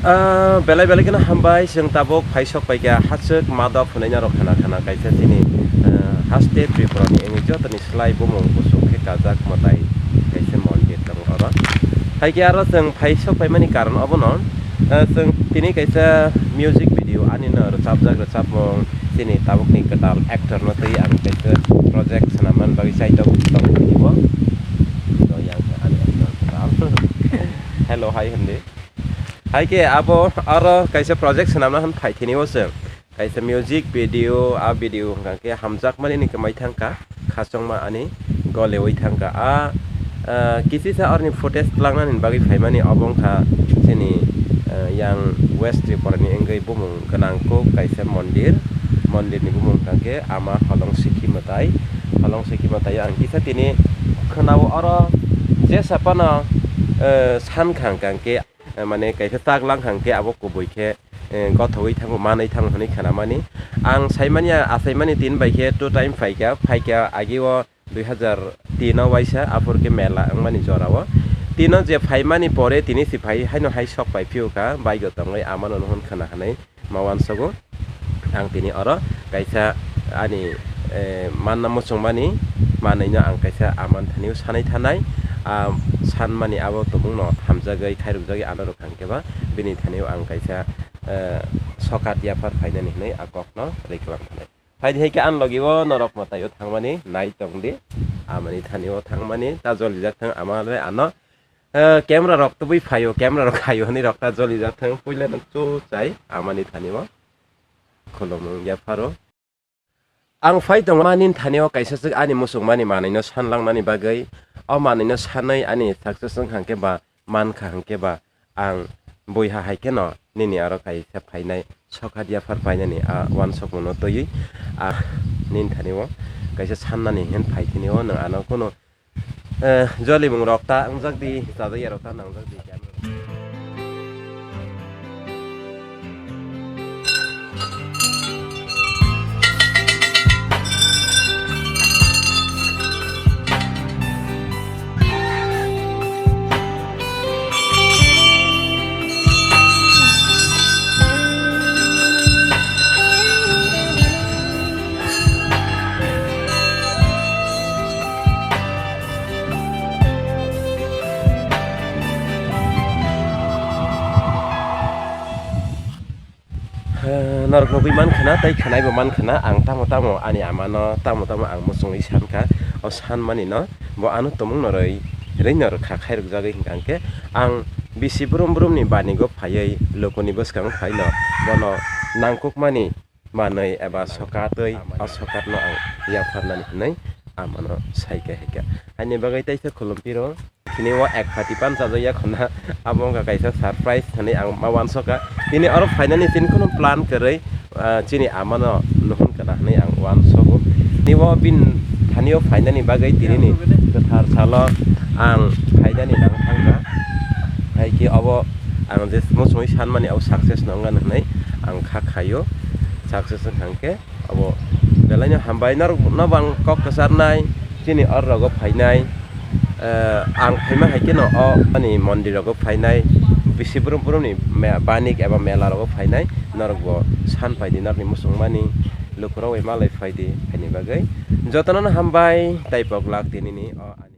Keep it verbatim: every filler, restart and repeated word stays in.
Ah, belai belai kheno hambai, chwng tabuk phaisok paikha Hachwk Madok hwnwi norok khana khana kaisa chini, ah, haste Tripura ni wngwi jotoni slai bumung kuchuk khe kajak mwtai kaisa mondir tongo oro. Hai khe aro chwng phaisok paimani karon obono, ah, chwng tini kaisa music video ani no rwchapjak rwchapmung chini tabukni kwtal actor no twi ang kaisa project swnamnani bagwi chaitok tong tini bo. To yang ani actor kwtal. Hello, hai hindi. Hai khe abo aro kaisa project swnamna hwn phai thini o chwng. Kaisa music video, a video hwnkha khe hamjakmani ni kwmai thangkha, khachongma ani golewi thangkha. A, ah, kisisa orni footage tlangnani bagwi phaimani obo wngkha chini, ah, yang West Tripura ni wngwi bumung gwnang kuk kaisa mondir. Mondir ni bumung hwnkha khe Ama Holong Sikhi Mwtai. Holong Sikhi Mwtai ang kisa tini khwnao oro jesa phano, eh, san khang kang khe, eh, mane kaisa tak lang khang khe abo kubui khe, eh, gothogwi thango, manwi thango hwnwi khnamani. Ang saimani, achaimani tin bai khe two time phaikha, phaikha agi o dui hazar tin o waisa, aphur khe mela wngmani jora o. Tin o je phaimani pore tini si phai haino hai sok pai phiyokha, bike o tongwi amano nuhun khna hwnwi ma uansogo. Ang tini oro kaisa ani, eh, manna muchungmani manwino ang kaisa aman thani o sanai thanai, ah, sanmani abo tongmungno hamjagwi khairokjagwi ano rwkha hwnkhe ba bini thani o ang kaisa, eh, sokat yaphar phainani hwnwi a kokno riklang thanai. Phaidi hai khe ani logi o norok mwtai o thangmani nai tongdi, amani thani o thangmani ta jolijak thang ama le ano, eh, camera rok tubui phaio, camera rok khaio hwnwi rok ta jolijak thang puila no chu chai amani thani o. Khulumung yapharo. Ang phai tongmani thani o kaisa swk ani muchungmani manwino sanlangnani bagwi, o manwino sanwi ani success wngkha hwnkhe ba mankha hwnkhe ba ang buiha hai kheno nini aro kaisa phainai sokha diaphar painani a uansukmano twiwi a nini thani o kaisa sannani hwn phai thini o nwng ano kheno Eh, joli mung rok ta wngjak di, chajak ya rok ta nangjak di. Eh, norok nugui man khana, tei khanai bo man khana, ang tamo tamo ani ama no, tamo tamo ang muchungui san kha, o san mani no, bo ano tumung noroi, rei norok kha khai rok jagui hingka hingke, ang bisi brum brum ni bani go phaiui, luku ni bwskang phai no, bono nangkuk mani manui eba sokat tei o sokat no ang yapharnani hinui amano sai kha hai kha. Haini bagui tei khe khulum piro. Tini o ek pati pan chajak ya khuna, abo wngkha kaisa surprise hinui ang ma uansukha. Tini oro phainani tini kheno plan kwrwi, ah, chini amano nuhun kana hinui ang uansugo. Tini o bini thani o phainani bagwi tini ni kwthar salo ang phainani nang thangkha. Hai khe obo ang je muchungui sanmani abo success no wngkha hinui ang kha khaio. Success wngkha hwnkhe abo belai no hambai norok no bo ang kok kwcharnai chini oro rogo phainai. Eh, ang phaima hai kheno o ani mondir rogo phainai, bisi brum brum ni me-, banik eba mela rogo phainai, norok bo san paidi norokni muchungmani lukurok bai malai phaidi, haini bagwi jotono no hambai tei pok lak tinini o.